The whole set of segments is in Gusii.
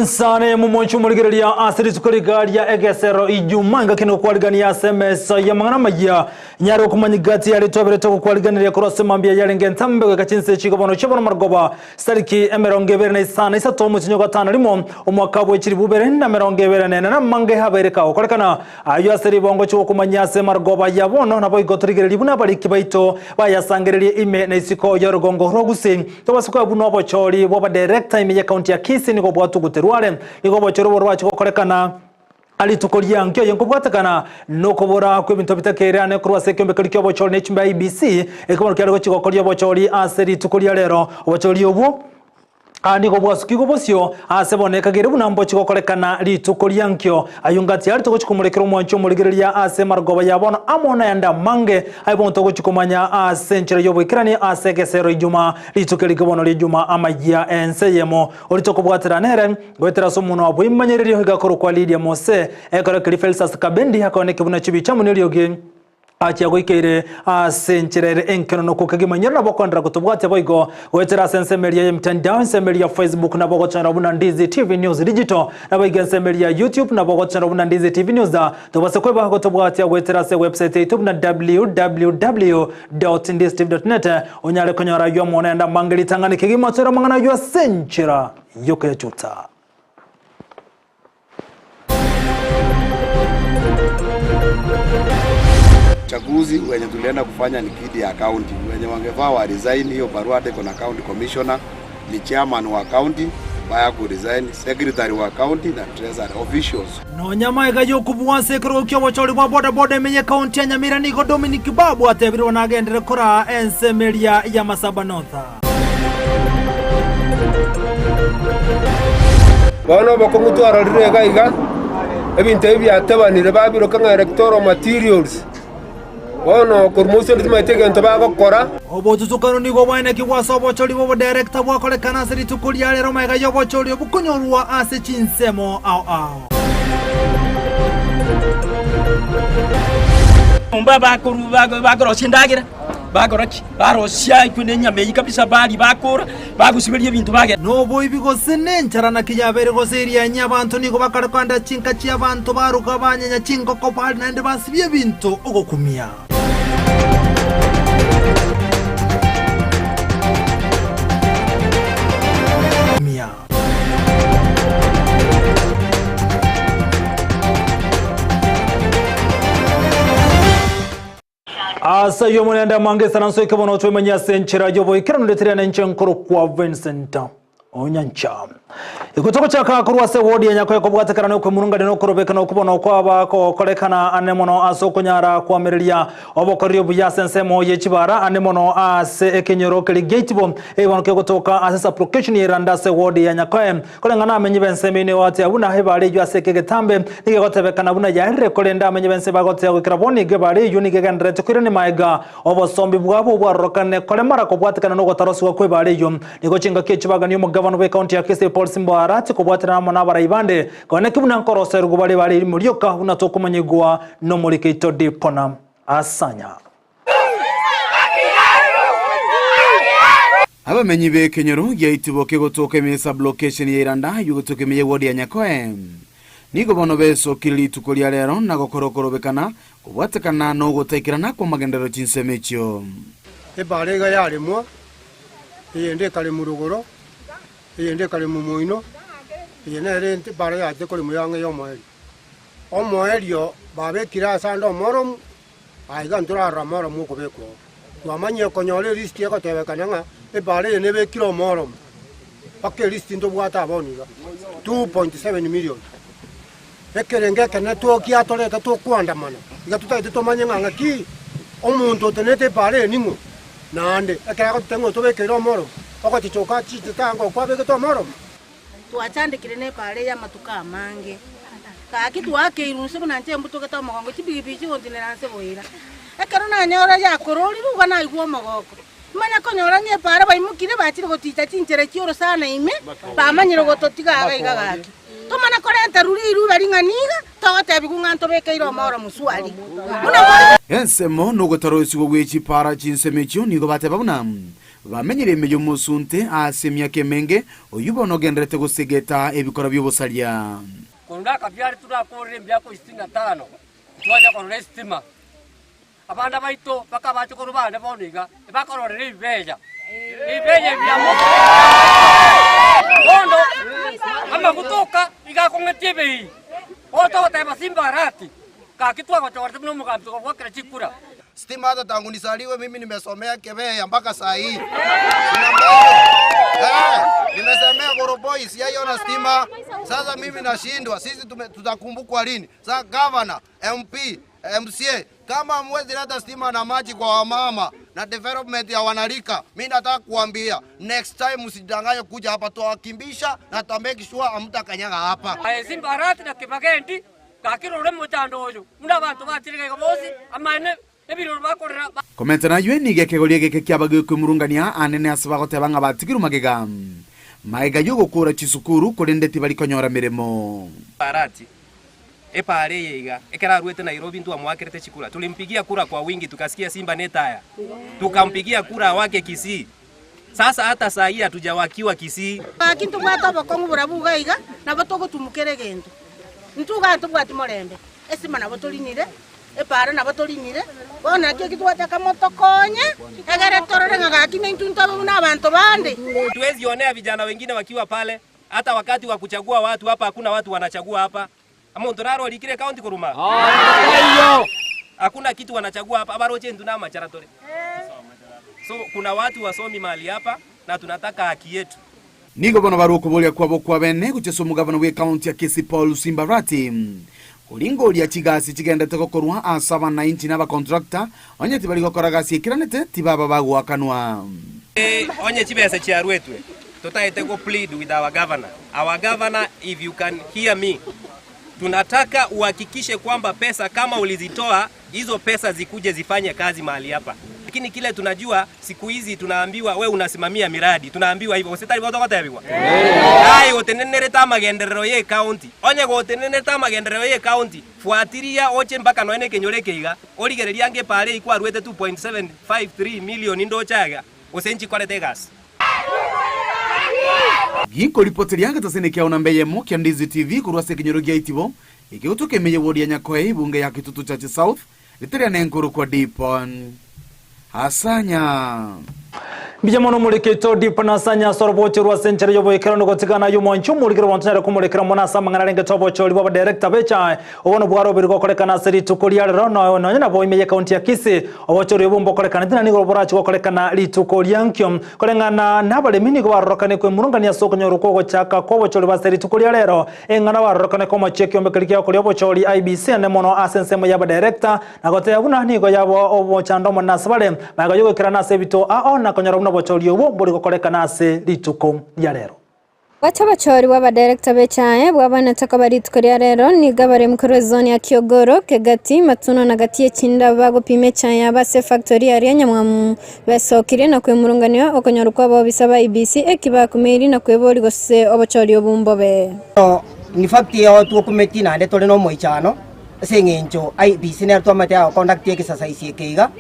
Ensana y'omomonche omorigereria ase rituko riga ria egesero Ijumaa engaki nokwarigania ase emesa y'amang'ana amayia nyare okomanya gati yaria twaberete ogokwariganeria korwa ase mambia yarenge entambe goika chinse chigobono chiabono marogoba Chitariki 23 omotienyi o gatano rimo, omwaka bwe chilifu ibere na 24, na amange abeire kagokorekana. Ayio ase ribongo chi'okomanyia ase amarogoba ya bono, naboigo torigererie buna abariki baito bayasangererie ime na isiko y'orogongo rwa Gusii. Tobase koeba buna obochori bw'abadirector ime y'ecounty ya Kisii nigo bwatuguterwe are. Nigo obochori obo rwachi gokorekana rituko ria nkio eye nkobwatekana nokobora kw'ebinto bitakeire ane korwa ase ekeombe keria ki'obochori ne chimbe IEBC ekebono kiare gochia gokoria obochori ase rituko ria rero. Obochori obwo nigo bwasukigwe bosio ase bono ekagere buna mbochie gokorekana rituko ria nkio. Ayio ngati aria togochia komorekera omwanchi omorigereria ase marogoba ya bono amo nayande amange aye bono togochia komanya ase enchera y'oboikerani ase egesero ijuma rituko eri bono rijuma amayia ense eyemo oria tokobwatera nere Goetera ase omonwa bw'ebimanyererio igakorokwa Lidia Mose, ekero keria Felicitas Kabendi akaoneka buna chibicha amo neriogi achia goikeire ase enchera ere enkenonoko kegima. Nyora nabo okoenderera gotobwatia boigo goetera ase ensemo eria y'emitandao, ensemo eria ya Facebook nabo ogochora buna Ndizi TV News Digital, naboigo ensemo eria ya YouTube nabo ogochora buna Ndizi TV News. Tobase kweba gotobwatia goetera ase ewebsite yaito buna www.ndizitv.net onyare konyora aywo amo naende amange ritang'ani kegima chora amang'ana aywo ase enchera y'okoyachuta. Uchaguzi wenye tulienda kufanya ni kidi ya county. Wenye wangefaa wa resign hiyo barua hata iko na county commissioner, ni chairman wa county baya ku resign, secretary wa county na treasury officials. Nonya magega y'okobua ase ekerogo ki'obochori bwa bodaboda ime y'ekaunti ya Nyamira nigo Dominic Babu atebire nagenderere koraa ensemo eria ya Masaba North. Bono obokong'u twarorire iga iga, ebinto ebi biatebanire babiroka ng'a electoral materials, bono korwa moisonde timanyeti egento bagokora. Obotutukanu nigo bwaenekigwe ase obochori bw'obodirector bwakorekana ase rituko ria rero magega y'obochori obwo konyorwa ase chinsemo ao ao. Nyomba bakoru bakorosia endagera. Bakora ki? Barosia ekwe nenyama eyio kabisa, baria bakora, bagosiberia ebinto bagenda. Noboibi gose nenchara naki yabeire gose irianyi abanto nigo bakare koenda chinka chi'abanto baruga banyenya chingoko baria naende basibia ebinto ogokumia. Ase ayio Omonene amange esaranso eke bono twemanyie ase enchera y'oboikeranu ndetire nenche nkorokwa Vincent Onyancha. Igo togochaka korwa ase ewodi ya Nyakoe kobwatekana nokwemurungania nokorobeka nokobona okwaba kogokorekana ane mono ase okonyara koamereria obokoreri obuya ase ensemo ye chibara ane mono ase ekenyoro keria giaitibo ebono kegotoka ase sublocation ya Iranda ase ewodi ya Nyakoe Koreng'ana amenyi b'ensemo eye nigo bagoteeba buna ebaare eyio ase eke egetambe nigo egotebekana buna yaerire, korende amenyi b'ense bagoteeba goikera bono iga ebaare eyio nigo egendererete koirania magega. Obosombi bwabo bwarorokane koremara kobwatekana nogotarosigwa kw'ebaare eyio. Nigo chingaki echio bagania omogabana bw'ecounty ya Kisii Paul Simba Arati kobwaterana amo nabarai bande konya ki buna nkoroserigwa bare ebaare erimo rioka buna tokomanyigwa nomoriki oito Dipona Asanya. Abamenyi b'ekenyoro giaitibo kegotoka ime sub-location ya Iranda y'ogotoka ime y'eward ya Nyakoe nigo bono besokire rituko ria rero na gokora okorobekana kobwatekana nogotaikerana kw'amagenderero chinsemo echio. Ebaara iga yaremwa, eyende ekaremwa rogoro, eyende ekaremwa moino, eye nere ebaara yachete koremwa yang'e y'omoerio. Omoerio babekire ase ande omoromu, Aiga ntorarora omoromo okobekwa oo. Twamanyire konyora erisiti egotebekana ng'a ebaara eye nebekire omoromo, mpaka erisiti ntobwate aa bono iga, 2.7 million. Ekerengo ekenene tokiatoreta tokoandamana, iga totagete tomanye ng'a ng'aki omonto otenenete ebaara eye ning'o, naende ekero agototebia ng'a otobekeire omoromo, ogochicha okachichete ango okwabegete omoromo. Twachandekire nebaara eye amatuko amange, gaki twakeirwe inse buna inche mbutogete omogongo, chipigipigi chigontinera nse boira. Ekero nanyora yakororirwe igo naigwa omogoko, manya konyora ng'a ebaara baimokire bachire goticha chinchera chi'orosana ime, bamanyire gototiga iga iga gaki. Tomana korenta ruri riruba ring'ana iga, togotebigwa ng'a ntobekeire omoro moswari. Buna more. Ensemo nogotaroisigwa gwe chipaara chinsemo echio nigo bateba buna. bamenyire ime y'omosunte ase emiaka emenge, oyio bono ogendererete gosegeta ebikora bi'obosaria. Korwa nakabiare turakoorere emiaka isitini na tano, ntitwanya korora esitima. Abana baito bakabache korwa baane bono iga, ebakororera ebibeya, ebibeya ebi biamo bono amaguta oka iga akong'etie ebei. Bono togoteba Simba Arati, gaki twagochorete buna omogambi tokagoakera chikura. Stima hata tangu nizaliwe mimi nimesomea Kebeya mpaka saa hii. Sina mdogo. Eh, nimesomea Koroboi sijaiona stima. Sasa mimi nashindwa, sisi tutakumbukwa lini? Sasa governor, MP, MCA, kama hamwezi leta stima na maji kwa wamama na development ya wanarika, mi nataka kuambia next time msidanganye kuja hapa, tuwakimbisha na tuta make sure hamtakanyaga hapa. Aye Simba Arati na Kibagendi, gaki rora omochando oyo, buna abanto bachire iga bonsi, amaene, ebiroro bakorera. Komenta nayio nigo ekegoria egeke kiaba gekwemurungania anene ase bagoteba ng'a batigirwe magega magega y'ogokoora chisukuru, korende tibari konyora meremo. Arati, Epaara eye iga, ekero aruete Nairobi ntwamoakerete chikura, tulimpigia kura kwa wingi tukasikia Simba netaya, tukampigia kura awake Kisii. Sasa hata saa hii hatujawakiwa Kisii. Gaki ntobwate obokong'u borabwo iga iga, nabo togotumokera egento. Intwe igaa ntobwati morembe, esima nabo torinire, epaara nabo torinire, bono nakio eki twataka motokonye, egere torore ng'a gaki naintwe ntobe buna abanto bande. Hatuwezi onea vijana wengine wakiwa pale, hata wakati wa kuchagua watu hapa hakuna watu wanachagua hapa. Omonto naro orikire ekaunti korwa maa? Hakuna kitu wanachagua hapa, abaroche intwe namachara tore. So kuna watu wasomi mahali hapa na tunataka haki yetu. Nigo bono barue okoboria kwabo kw'abene gochia ase omogabana bw'ekaunti ya Kisii Paul Simbarati, koringoria chigasi chigendete gokorwa ase abanainchi na abakontrakta, onye tibari gokora gasi ekiranete tibaba bagoakanwa. Onye chibesa chiaruetwe totaete go plead with our governor, our governor if you can hear me, tunataka uhakikishe kwamba pesa kama ulizitoa hizo pesa zikuje zifanye kazi mahali hapa. Lakini kile tunajua siku hizi tunaambiwa we unasimamia miradi, tunaambiwa hivyo gose tari bo togotebiwa? Aye gotenenerete amagenderero ye county, onye gotenenerete amagenderero ye county fuatiria oche mpaka nonya ekenyoro eke iga origereria ange epara eyio kwaruete 2.753 million ndoche iga gose nchikorete egasi. Ginkoripoteria getasene kiao namba eyemo kia Ndizi TV korwa ase ekenyoro gia Itibo, ekegotoka ime ye ward ya Nyakoe ebunge ya Kitutu Chache South, riteria nenkorokwa Dipon Asanya. Mbuya mono omorikito Dipon Asanya ase oroboche rwa ase enchera y'oboikeranu gotigana ayio omwanchi omorikire bonto nyare komorekera mono ase amang'ana arengete obochori bw'abadirector b'echae obono bwaroberwe gokorekana ase rituko ria rero nonya nabo ime y'ecounty ya Kisii Obochori obo mbokorekanete na nigo borache gokorekana rituko ria nkio. Koreng'ana nabaremi nigo barorokane kwemurungania ase okonyorwa kw'ogochaka kw'obochori bw'ase rituko ria rero, eng'ana barorokane komochia ekiombe keria giakoria obochori IEBC ene mono ase ensemo y'abadirector na goteba buna nigo yaba omochando omonene ase bare magega y'ogoikerana ase ebito ao na konyora buna obochori obwo mbori gokorekana ase rituko ria rero. Gocha obochori bw'abadirector b'echae bwabwanete koba rituko ria rero, nigo abaremi korwa ezone ya Kiogoro, Kegati, Matuno na gati y'echindabo bagopima echae yabo ase efactory aria Nyamwamu besokirie na kwemurungania okonyorwa kw'abaobisa ba IEBC eki bakumeiri na kweboria gose obochori obo mbobe. In fact igo twokumeti naende tore nomoichano ase eng'encho IEBC nero twamanyete ya goconduct exercise eke iga,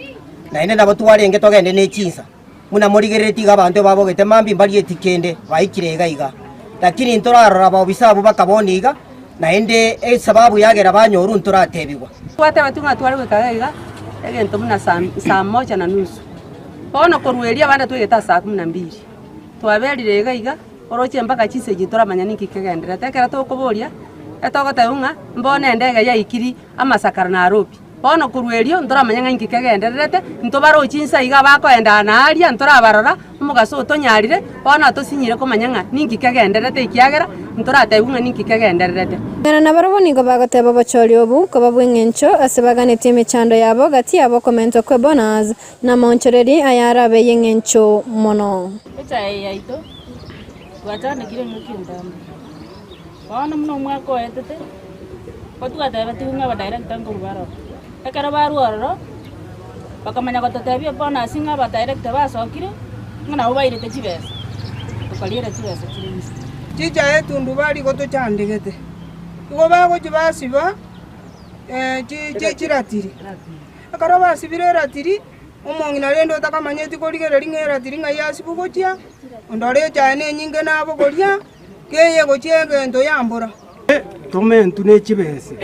naende nabo twarenge togende ne chinsa. Buna morigereretie iga abanto ebabogete mambia mbarieti kende, baikire iga iga. Lakini ntorarora abaofisa abwo bakabona iga, naende esababu yagera banyorwa ntoratebigwa. Twatebetwe ng'a tware goika iga iga, egento buna saa saa moja na nusu. Bono korwa erio abande twaigete ase saa kumi na mbili. Twaberire iga iga, oroche mpaka chinsa echi ntoramanya ninki kegendererete. Ekero tokoboria, etogotebigwa ng'a mbono endege yaikiri amasakara Nairobi. Bono korwa erio ntoramanya ng'a inki kegendererete, ntobaroche inse iga abakoenda aa na aaria, ntorabarora, omogaso otonyarire, bono atosinyire komanya ng'a ninki kegendererete ekiagera ntoratebiwe ng'a ninki kegendererete. Ng'ina nabarabwo nigo bagoteba obochori obo koba bw'engencho ase baganetie emechando yabo gati yabo okomentwa kwe bonus na amaonchoreri ayarabe y'engencho mono. Echae yaito twachandekire engaki entambe. Bono buna omwaka oetete, kotwatebetigwe ng'a abadirector nkorwa baroro. Ekero barwa ororo, bakamanya gototebia bonus ng'a abadirector basokire, ng'a nabo bairete chibesa, tokariera chibesa chiria inse. Chicha etundubari gotochandegete, igo bagochia basiba chiratiri. Ekero basibire eratiri. Omong'ina rende otakamanyeti korigereria ng'a eratiri ng'ai asibwe gochia, ondore echaye nenyinge nabogoria, keye gochia egento yambora. Tomentwe ne chibese,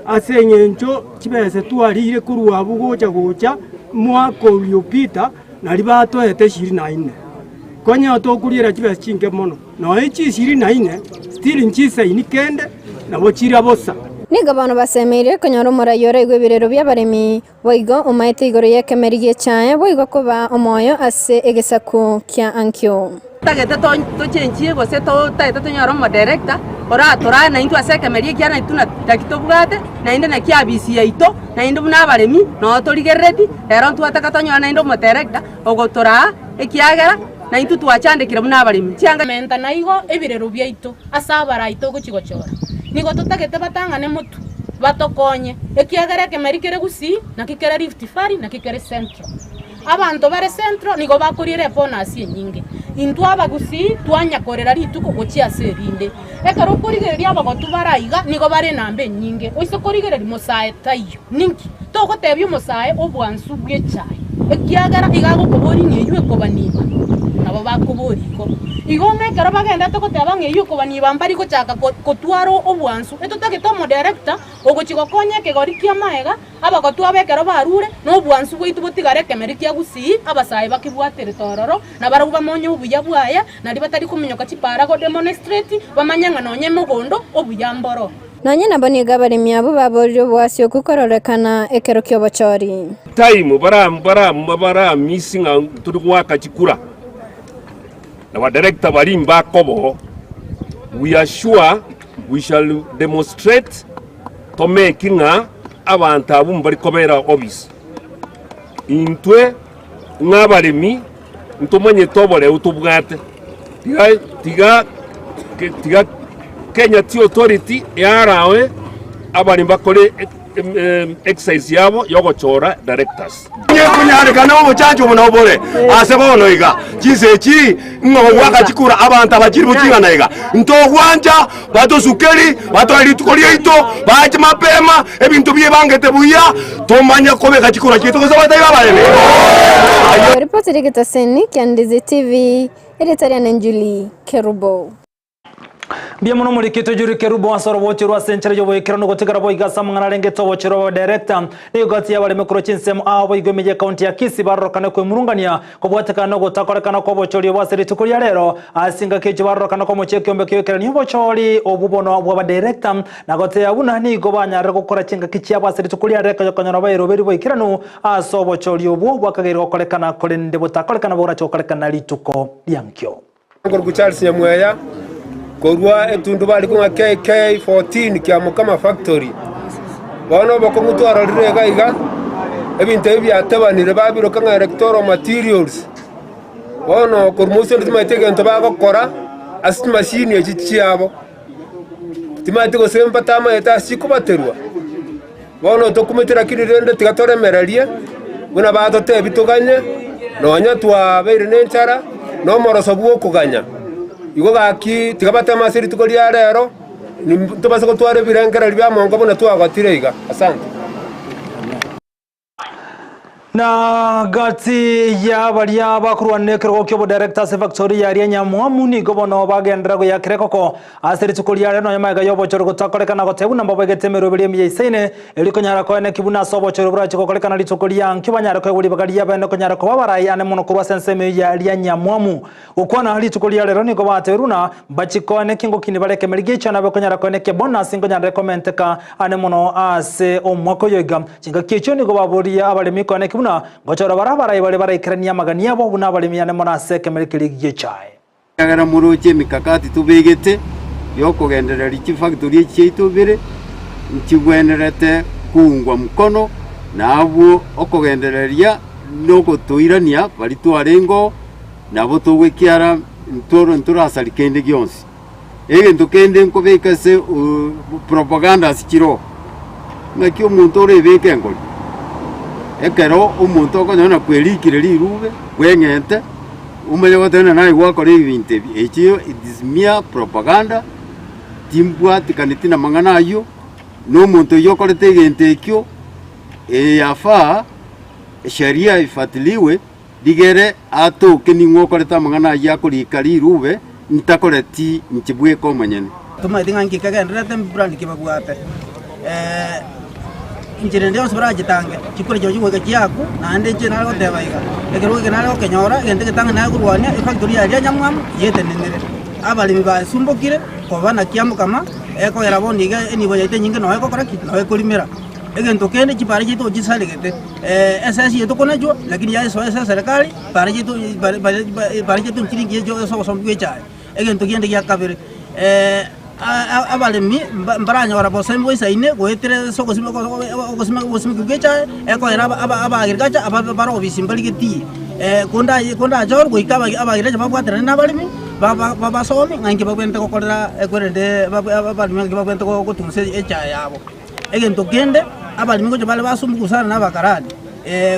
ase engencho chibese twariire korwa abwo gocha gocha mwaka uliopita naria batoete ishirini na inne. Konya tokoriera chibesa chinke mono, nonya echi ishirini na inne still nchisaini kende nabo chira bosa. Nigo bono basemeire konyora omorai oraigwe ebirero bi'abaremi, boigo omaete igoro y'ekemeri gi'echae, boigo koba omoyo ase egesaku kia ankio. Totagete tochenchie gose totagete tonyore omodirector oratorae naintwe ase ekemeri ekiagera naintwe naki tobwate, naende naki abisi yaito, naende buna abaremi noo torigerereti, rero ntwataka tonyore naende omodirector ogotoraa ekiagera naintwe twachandekire buna abaremi. Chianga. Menta naigo ebirero biaito ase abarai togochia gochora. Nigo totagete batang'ane motwe, batokonye, ekiagera ekemeri kere Gusii, naki kere Rift Valley, naki kere Central. Abanto bare Central nigo bakoriera ebonus enyinge. Intwe Abagusii twanyakorera rituko gochia ase erinde. Ekero okorigereria abagotu bare aiga nigo bare enamba enyinge. Oise korigereria mosae taiyo. Ninki? Togotebia omosae obwansu bw'echae, ekiagera iga agokoboria ng'a eyio ekobaniba. Nabo bakoboria igo. Igo ng'a ekero bagenderete goteba ng'a eyio ekobaniba mbari gochaka gotwara obwansu. Etotagete omodirector ogochia gokonya ekegori ki'amaega Abagotu aba ekero barure, na obwansu bwaito botigare ekemeri kia Gusii, abasae bakebwaterete ororo, na barabwo bamonye obuya bwaye, nario batari kominyoka chipaara go demonstrate, bamanye ng'a nonya emogondo obuya mboro. Nonye nabo nigo abaremi abwo baborire oboasi okwo kororekana ekero ki'obochori. Time bara bara bara miss ng'a tori goaka chikura na ba director baria mbakobo we are sure we shall demonstrate Tomeki ng'a abanto abwo mbari kobera obisi. Intwe ng'a abaremi ntomanyete oboreu tobwate. Tiga tiga tiga Kenya Tea Authority earawe abaremi bakore exercise yabo yogochora directors. Onye konyarekana obochache obo nabo bore aase bono iga, chinsa echi ng'a ogoaka chikura abanto aba chilifu ching'ana iga, ntogwancha batosukeri, batoe rituko riaito, bache mapema, ebinto biebangete buya, tomanye kobeka chikura chiaito gose bataiyo abaremi. Ripoti rigetaseni kia Ndizi TV, erieta riane Julie Kerubo. Mbuya mono omorikito Julie Kerubo ase orobochie rwa ase enchera y'oboikeranu gotigara boigo ase amang'ana arengete obochie rwa abadirector nigo y'abaremi korwa chinsemo ao boigo ime y'ecounty ya Kisii barorokane kwemurungania kobwatekana na ogotakorekana kw'obochori obo ase rituko ria rero ase engaki echio barorokane komochia ekiombe kioikerania obochori obwo bono bw'abadirector na goteba buna nigo banyarire gokora chingaki chiabo ase rituko ria rero konyora bairoberi boikeranu ase obochori obwo bwakageire gokorekana korende botakorekana borache gokorekana rituko ria nkio. Nkorokwa Charles Nyamweya, korwa etundubari kong'a KK14 Kiamokama Factory. Bono obokong'u twarorire iga iga, ebinto ebi biatebanire babiroka ng'a electoral materials. Bono korwa moisonde timanyeti egento bagokora ase chimashini echi chiabo, timanyeti gose mbatamanyete ase chikobaterwa. Bono tokumete lakini rende tiga toremererie, buna batotebia toganye, nonya twabeire nenchara, na omoroso bw'okoganya. Igo gaki tiga bateme ase rituko ria rero, ntobase gotwara ebirengererio bi'amongo buna twagotire iga. Asante. Na gati ya baria bakorwana ekerogo ki'obodirector ase factory ya ria Nyamwamu nigo bono bagenderera goyakera ekoko ase rituko riare nonya magega y'obochori gotakorekana gotebwa buna mbabegete emeroberi emiya isaine erio konyara koeneki buna ase obochori borache gokorekana rituko ria ankio banyare koegwa ribaga ria bene konyara koba abarai ane mono korwa ase ensemo eyio ya ria Nyamwamu. Gokwana rituko ria rero nigo batebirie buna mbachie koenekia ngokini bare ekemeri gi'echo nabe konyara koenekia bonus nkonyarire komenteka ane mono ase omwaka oyo iga. Chingaki echio nigo baborie abaremi koenekia buna ngochora bare abarai baria baraikeranie amagani abo buna abaremi ane mono ase ekemeri keria gi'echae. Ekiagera moroche emikakati tobegete y'okogendereria chifactory echi chiaito ibere, nchigwenerete koungwa mkono na abwo okogendereria nogotoirania baria twarengeo, Nabo togwekiara ntorasari kende gionsi. Egento kende nkobeka ase propagandas chiroo, ng'aki omonto orebeke enkori? Ekero omonto okonyora na kwerikire rirube, bweng'ente, omanye goteba ng'a naye gwakora ebinto ebi, echio it is mere propaganda, timbwatikaneti na amang'ana ayio, na omonto oyio okorete egento ekio, eyafaa. Sheria ifatiliwe, rigere atoke ning'o okorete amang'ana ayio akorika rirube, ntakoreti inche bweka omonyene. Tomaeti ng'a nki kegendererete mbrand ki babwate. Enchera ende yonsi barachitange, chikura chiao chigoika chiaku, naende inche nare goteba iga, ekero eke nare gokenyora, egento egetang'ani nare korwania, efactory yaria nyamwamu yetenenere. Abaremi baesumbokire, koba naki amokama, ekogera bono iga enibo yaito enyinge noyo egokora ki? Noyo ekorimera. Egento kende chipara chiaito gochisaregete, esese yaito konachwa, lakini yaesoa ase eserekari, para chiaito para chiaito nchiringi echio ase obosombi bwa echae. Egento kende gia kabere, abaremi mbaranyora bosemia boisaine goetera ase ogosimeka bwa echae, ekoera abaagriculture ababe bare obisi mbarigetie kondachore goika abaagriculture babwaterane na abaremi babasomi ng'a inki babwenerete gokorera ekwerende abaremi ng'aki babwenerete gotunsa echae yabo. Egento kende, abaremi ngocha bare basumbuku sana na abakarani,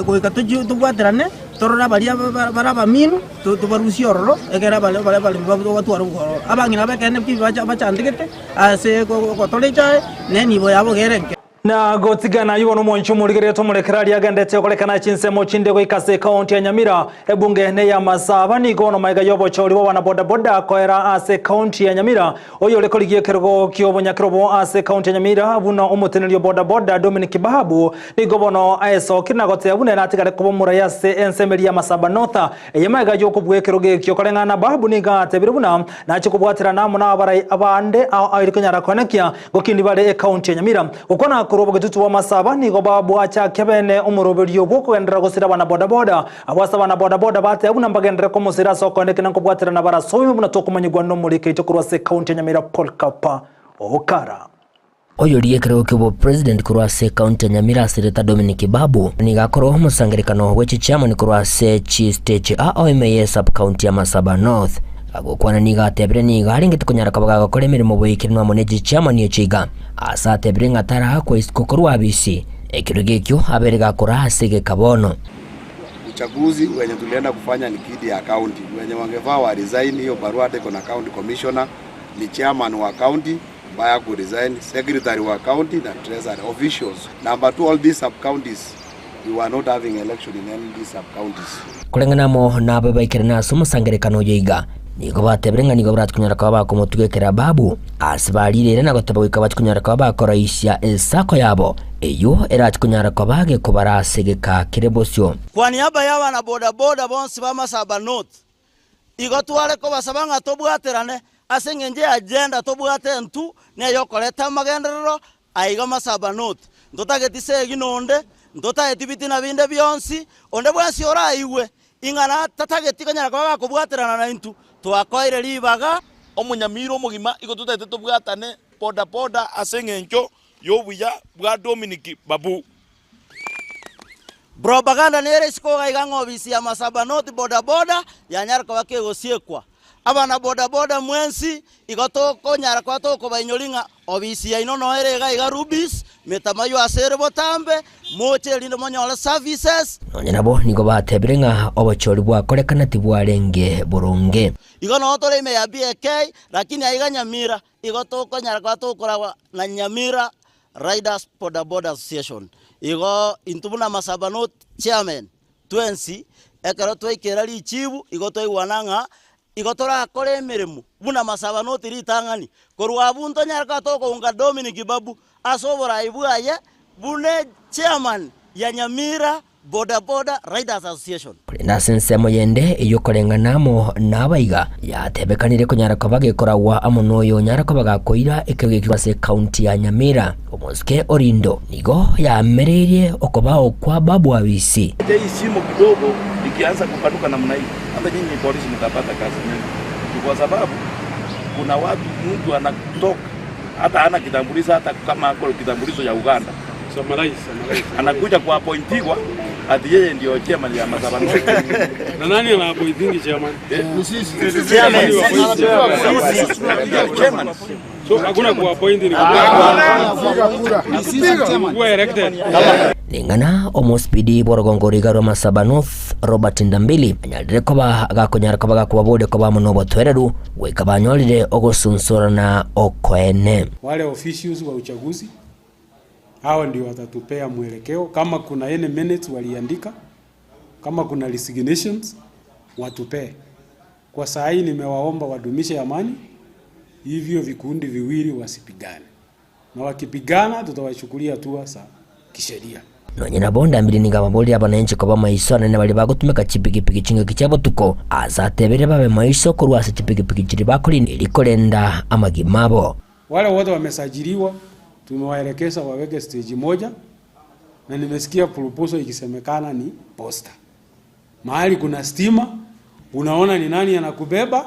goika tochie tobwaterane torore baria bare abamino. Tobarusie ororo, ekero abaremi batware obwororo. Abang'ina b'ekeene ki bachandegete ase ogotora echae, na enibo yabo iga ere enke. Na gotigana ayio bono omwanchi omorigereria tomorekere aria agendete okorekana chinsemo chinde goika ase ekaunti ya Nyamira. Ebunge ney'amasaba nigo bono magega y'obochori bw'abana bodaboda koera ase ekaunti ya Nyamira. Oyore korigia ekerogo ki'obonyakerobo ase ekaunti ya Nyamira buna omoteneneri o bodaboda Dominic Babu nigo bono aesokire na goteba buna ere atigare koba omorai ase ensemo eria y'Amasaba North. Eye magega y'okobua ekerogo ekio koreng'ana na Babu nigo atebire buna nachie kobwaterana amo nabarai abande ao aire konyara koenekia gokindi bare ekaunti ya Nyamira. Gokwana korwa obogetutu bw'Amasaba nigo Babu achakia bene omoroberio bw'okogenderera gosira abana bodaboda Abwo ase abana bodaboda bateba buna mbagenderere komosira ase okoendekina na nkobwaterana barasoime buna tokomanyigwa nomoriko oito korwa ase ekaunti ya Nyamira Paul Kapa Okara. Oyoria ekerogo ki'obopresident korwa ase ekaunti ya Nyamira ase erieta Dominic Babu nigo akorwa omosangerekano bwe chichairman korwa ase chisteji ao ime ye sub-county ya Masaba North. Agokwana nigo atebire nigo arengete konyara koba gagokora emeremo boikeranu amo ne chichairman echi iga ase atebire ng'a tarakwa isiko korwa abisi. Ekerogo ekio abeire gakora ase egeka bono. Uchaguzi wenye tulienda kufanya ni kidi ya county. Wenye wangefaa wa resign hiyo barua hata iko na county commissioner, ni chairman wa county ambaye haku resign, secretary wa county na treasury officials. Number two, all these sub counties we were not having election in any of these sub counties. Koreng'ana amo nabe baikerane ase omosangererekano oyo iga, nigo batebire ng'a nigo barachie konyora koba bakomotugekera Babu ase barire ere na goteba goika bachie konyora koba bakoroisia esako yabo, eyio erache konyara koba gekobara ase egeka kere bosio. Kwa niaba y'abana bodaboda bonsi ba Masaba North, igo tware kobasaba ng'a tobwaterane ase engencho ya agenda tobwate intwe neyokoreta amagenderero aiga Masaba North. Ntotageti segi nonde, ntotageti bitina binde bionsi, onde bwensi oraigwe ing'ana tatageti konyara koba gakobwaterana naintwe, twakoeire ribaga. Omonyamira omogima igo totagete tobwatane bodaboda ase engencho y'obuya bwa Dominic Babu. Propaganda nere isiko iga iga ng'a obisi ya Masaba North bodaboda yanyare koba kegosiekwa. Abana bodaboda mwensi igo tokonyara koba tokobainyori ng'a obisi yaino noyo ere iga iga Rubis, metamayo ase ere botambe, moche erinde monyore services. Nonya nabo nigo batebire ng'a obochori bwakorekana tibwarenge boronge. Igo noo tore ime ya BAK, lakini aiga Nyamira Igo tokonyara koba tokoragwa na Nyamira Riders Boda Boda Association. Igo intwe buna Masaba North Chairman twensi ekero twaikera richibu igo twaigwana ng'a igo torakore emeremo buna Masaba North ritang'ani. Korwa abwo ntonyare koba tokounga Dominic Babu ase oborai bwaye buna echairman ya Nyamira Boda Boda Riders Association. Korende ase ensemo yende ey'okoreng'ana amo nabaiga, yatebekanire konyara koba gekoragwa amo noyo onyare koba gakoira ekerogo ekio ase ekaunti ya Nyamira. Omosike Orindo nigo yaamereirie okobao kwa Babu Awisi. Hii shimo kidogo ikianza kupanuka namna hii, hata nyinyi polisi mtapata kazi nyingi, ni kwa sababu kuna watu, mtu anatoka hata hana kitambulisho, hata kama ako kitambulisho ya Uganda anakuja kuapointiwa ati yeye ndio chairman ya Masaba North. Na nani anaappointingi chairman? Ni sisi. Chairman. Chairman. So hakuna kuappoint ni kuwa elected. Ning'ana omosipidi bw'orogongo riga rwa Masaba North Robert Ndambili anyarire koba gakonyara koba gakobaboria koba amo nobotoereru goika banyorire ogosunsurana okoene. Wale officials wa uchaguzi hao ndio watatupea mwelekeo kama kuna any minutes waliandika. Kama kuna resignations watupee. Kwa saa hii nimewaomba wadumishe amani, hivyo vikundi viwili wasipigane, na wakipigana tutawachukulia hatua za kisheria. Nonye nabo Ndambiri nigo ababoria abananchi koba maiso anene baria bagotumeka chipigipigi chingaki chia botuko, ase atebire babe maiso korwa ase chipigipigi chiria bakorina erio korenda amagima abo. Wale wote wamesajiliwa tumewaelekeza waweke stage moja, na nimesikia proposal ikisemekana ni posta. Mahali kuna stima, unaona ni nani anakubeba,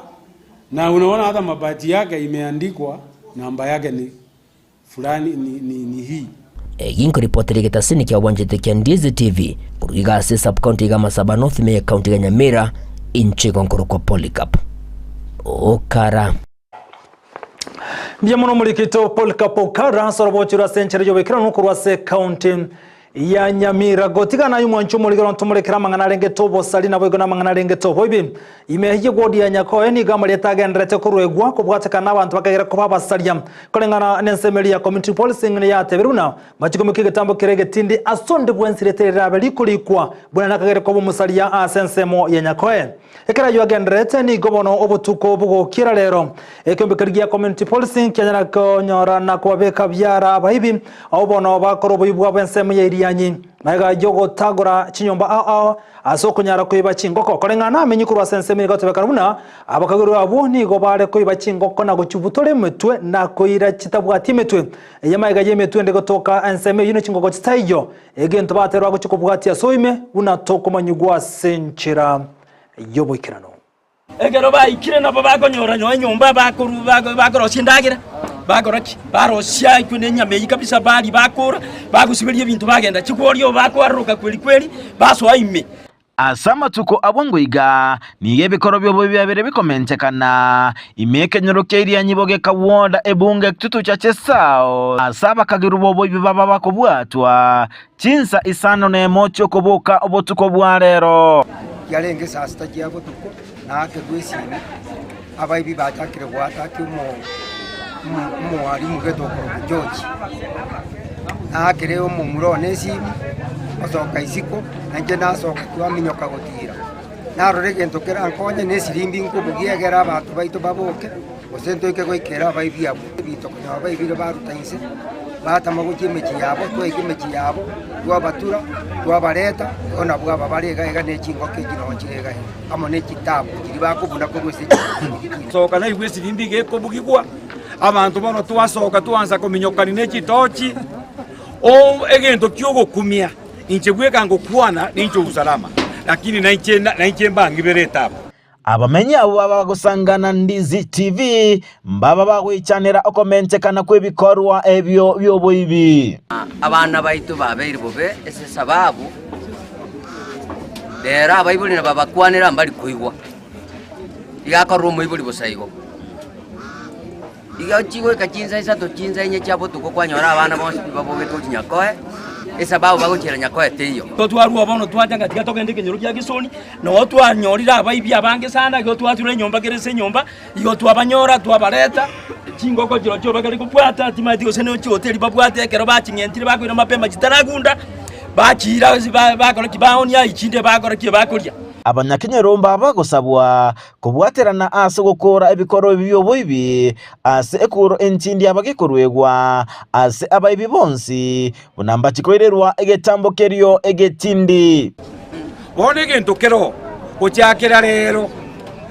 na unaona hata mabati yake imeandikwa namba yake ni fulani ni, ni, ni hii. Egi nkoripotera egetasini kia obwanchete kia Ndizi TV korwa iga ase esub-county iga Masaba North ime y'ecounty ya Nyamira, inche igo nkorokwa Polycarp Okara. Mbuya mono omorikito Polycarp Okara ase orobochero ase enchera y'oboikeranu korwa ase ekaunti ya Nyamira. Gotigana aye omwanchi omorigoro ntomorekere amang'ana arengete obosari naboigo namang'ana arengete oboibi. Ime ye ward ya Nyakoe nigo amarieta agenderete koruegwa kobwatekana nabanto bakagera koba abasaria. Koreng'ana nensemo eria ya community policing niyatebirie buna machikomokia egetambo kere egetindi ase onde bwensi rieta rirabe rikorikwa buna nakagere koba omosaria ase ensemo ya Nyakoe. Ekero ayio agendererete, nigo bono obotuko bogokiera rero. Ekeombe keria gia Community Policing kianyara konyora na kobabeka biara abaibi, abwo bono bakora oboibi bwabo ensemo ya Irianyi, magega y'ogotagora chinyomba ao ao ase okonyara koiba chingoko. Koreng'ana namenyi korwa ase ensemo nigo gotebekana buna abakagerwa abwo nigo bare koiba chingoko na gochibutora emetwe na koira chitabwati emetwe. Eye magega y'emetwe ende gotoka ensemo eyio ne chingoko chitaiyo. Egento baterwa gochia kobwatia ase oime, buna tokomanyigwa ase enchera y'oboikeranu. Ekero baikire nabo bakonyora nyoa enyomba bakoru bakorosia endagera, bakora ki? Barosia ekwe na enyama eyio kabisa baria bakora, bagosiberia ebinto bagenda chigori oo bakoaroroka kweri kweri, basoa ime. Ase amatuko abwo ngoiga, nigo ebikoro bi'obobe biabeire bikomentekana, ime ekenyoro kia Irianyi bogeka woda ebunge Kitutu Chache South, ase abakagerwa b'oboibi baba bakobwatwa chinsa isano nemo chi'okoboka obotuko bwa rero. Kiarenge saa sita chia botuko, na akerwa esimi, abaibi bachakire goataka omowalimu gete okorokwa George. Naakire omomura one esimi, osoka isiko, nainche nasoka twaminyoka gotira. Narora egento kerankonye na esirimbi nkobugia egere abanto baito baboke, gose ntoike goikera abaibi abwo. Ebinto konya baibire baruta inse, batama gochia emechie yabo, twaika emechie yabo, twabatura, twabareta, igo nabwo aba bare iga iga ne chingoko echi noo chire iga iga. amo ne chitaabu chiria bakobuna korwa ase chipigipigi. Soka naigwe esirimbi iga ekobugigwa, abanto bono twasoka twaansa kominyokani ne chitochi, o egento ki'ogokumia, inche bweka ngokwana ninche usalama, lakini nainche nainche mbang'ibere etabu. Abamenyi abwo baba bagosangana Ndizi TV mbaba bagoichanera okomentekana kw'ebikorwa ebio bi'oboibi. Abana baito babeire bobe ase esababu rero abaibori nababakwanera mbari koigwa, iga akorora omoibori bosa igo. Iga chigoika chinsa isato chinsa inye chia botuko kwanyora abana bonsi pi babogete gochia Nyakoe, esababu bagochiera Nyakoe teiyo. Igo twarua bono twacha ng'a tiga togende ekenyoro kia Gisoni, noo twanyorire abaibi abange sana, igo twatura enyomba kera ase enyomba, igo twabanyora twabareta, chingoko chirochio bakare kobwata, timanyeti gose ne chihoteli babwate ekero baching'entire bakoira mapema chitaragunda, bachiira ase ba bakora ki baonia echinde bakora ki bakoria. Abanyakenyoro mbaba gosabwa kobwaterana ase gokoora ebikoro ebi bi'oboibi ase ekuro entindi abagekoruegwa ase abaibi bonsi, buna mbachikoirerwa egetambo kerio egetindi. Bono egento keroo gochakera rero,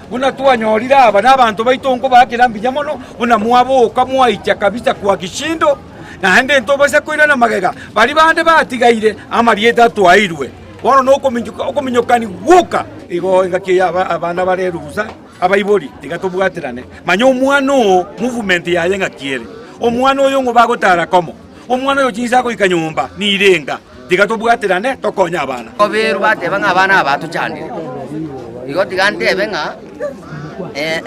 buna twanyorire aba nabanto baito nkobaakera mbuya mono, buna mwaboka mwaicha kabisa kwa kishindo, naende ntobasa koirana magega, baria bande batigaire amarieta twaeirwe. Bono nokominyokani gwoka. Igo engaki eye abana bare rusa, abaibori tiga tobwaterane. Manya omwana oo movement yaye ng'aki ere. Omwana oyo ng'o bagotara komo. Omwana oyo chinsa agoika nyomba nirenga. Tiga tobwaterane tokonye abana. Oberu bateba ng'a abana aba batochandire. Igo tiga ntebe ng'a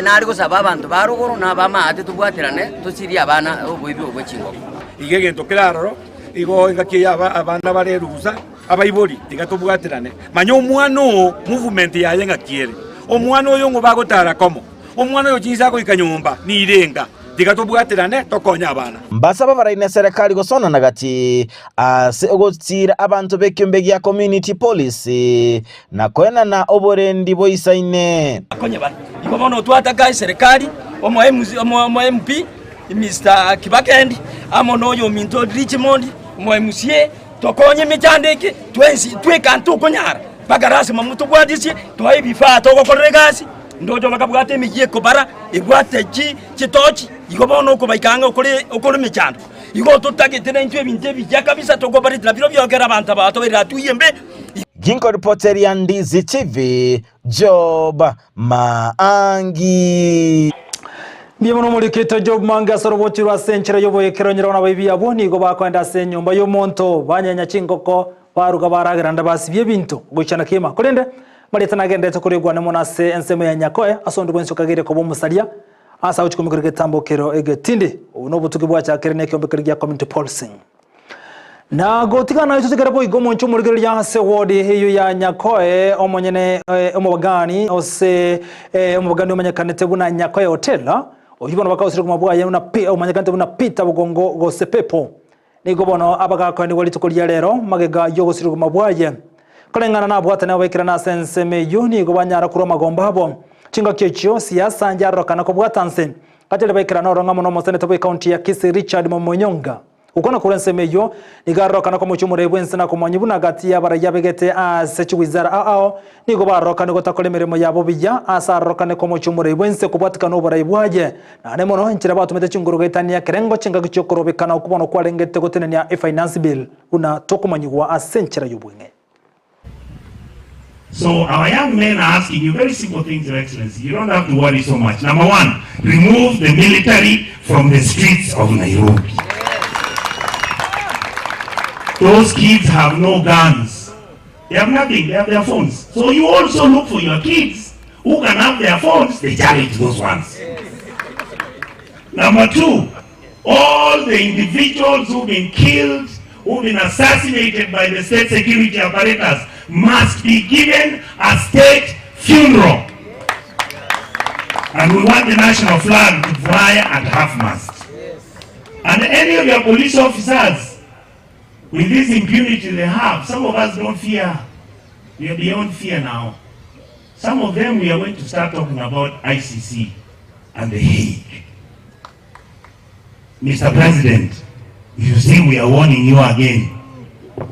nare gosaba abanto ba rogoro na ab'amaate tobwaterane tosirie abana oboibi obo bwe chingoko. Igo egento kere aroro, igo engaki eye abana bare rusa. Abaibori, tiga tobwaterane. Manya omwana oo movement yaye ng'aki ere. Omwana oyo ng'o bagotara komo. Omwana oyo chinsa agoika nyomba nirenga. Tiga tobwaterane tokonye abana. Mbasaba baraine eserekari gosonana gati ase ogotiira abanto b'ekiombe gia community police na koenana oborendi boisaine. Akonye bare. Igo bono twataka eserekari, omo MC, omo MP, Mister Kibakendi, amo na oyominto Richmond, omo MCA, tokonye emechando eke twensi tweka ntokonyara mpaka lasima motobwatisie toe ebifaa togokorera egasi, ndoche bakabwata emeyio ekobara, ebwate chi chitochi, igo bono okobaika ang'e okore okore emechando. Igo totagete naintwe ebinto ebiya kabisa tokobareti nabirobio ekero abanto aba batobeire atuya embe. Ginkoripoteria Ndizi TV, Job Maangi. Mbuya mono omorikito Job Mange ase orobochi rwa ase enchera y'oboekero nyerao nabaibi abwo nigo bakoenda ase enyomba y'omonto banyenya chingoko baruga baragera naende basibia ebinto goichana kegima korende marieta nagenderete koregwa mono ase ensemo ya Nyakoe ase onde bwensi okageire koba omosaria ase agochia komekora egetambo kero egetindi. Obo nobotuki bwachakire nekeombe keria gia community policing. Na gotigana naitwe tigere boigo omonche omorigereria ase ward eyio ya Nyakoe omonyene eh, omobagani ose eh, omobagani omanyekanete buna Nyakoe Hotel oyio bono bakausire koma bwaye buna Pe- omanyekanete buna Peter Bogongo gose Pepo nigo bono abagakoenigwa rituko ria rero magega y'ogosirigwa bwaye koreng'ana nabwatane abaikerana ase ensemo eyio nigo banyara korwa amagombo abo chingaki echio siasa njarorokana kobwata nse Gatari baikerana oro ng'amo nomoseneta bw'ecounty ya Kisii Richard Momonyonga. Gokwana korwa ensemo eyio, nigo arorokana komochia omorei bw'ense na komonyia buna gati y'abaraiyo abegete ase chiwizara ao ao, nigo barorokane gotakora emeremo yabo buya ase arorokane komochia omorei bw'ense kobwatikana oborai bwaye. Naende mono enchera batomete chinguru goetania ekerengo chingaki chi'okorobekana okwo bono kwarengete gotenenia efinance bill buna tokomanyigwa ase enchera y'obweng'e. So our young men are asking you very simple things, Your Excellency. You don't have to worry so much. Number one, remove the military from the streets of Nairobi. Those kids have no guns. They have nothing. They have their phones. So you also look for your kids who can have their phones. They challenge those ones. Number two, all the individuals who've been killed, who've been assassinated by the state security apparatus must be given a state funeral. And we want the national flag to fly at half mast. And any of your police officers, with this impunity they have, some of us don't fear. We are beyond fear now. Some of them we are going to start talking about ICC and The Hague. Mr. President, you see we are warning you again.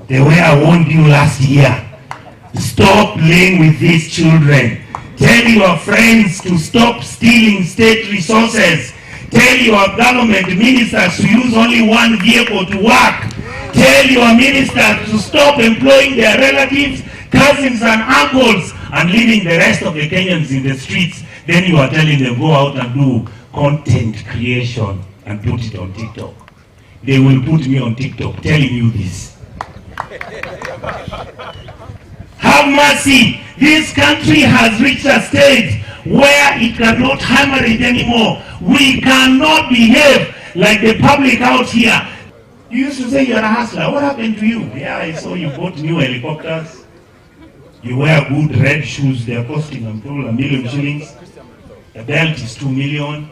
The way I warned you last year. Stop playing with these children. Tell your friends to stop stealing state resources. Tell your government ministers to use only one vehicle to work. Tell your ministers to stop employing their relatives, cousins and uncles and leaving the rest of the Kenyans in the streets. Then you are telling them go out and do content creation and put it on TikTok. They will put me on TikTok telling you this. Have mercy. This country has reached a stage where it cannot hammer it anymore. We cannot behave like the public out here. You used to say you're a hustler. What happened to you? Yeah, I saw you bought new helicopters. You wear good red shoes. They're costing, I'm told, a million shillings. The belt is 2 million.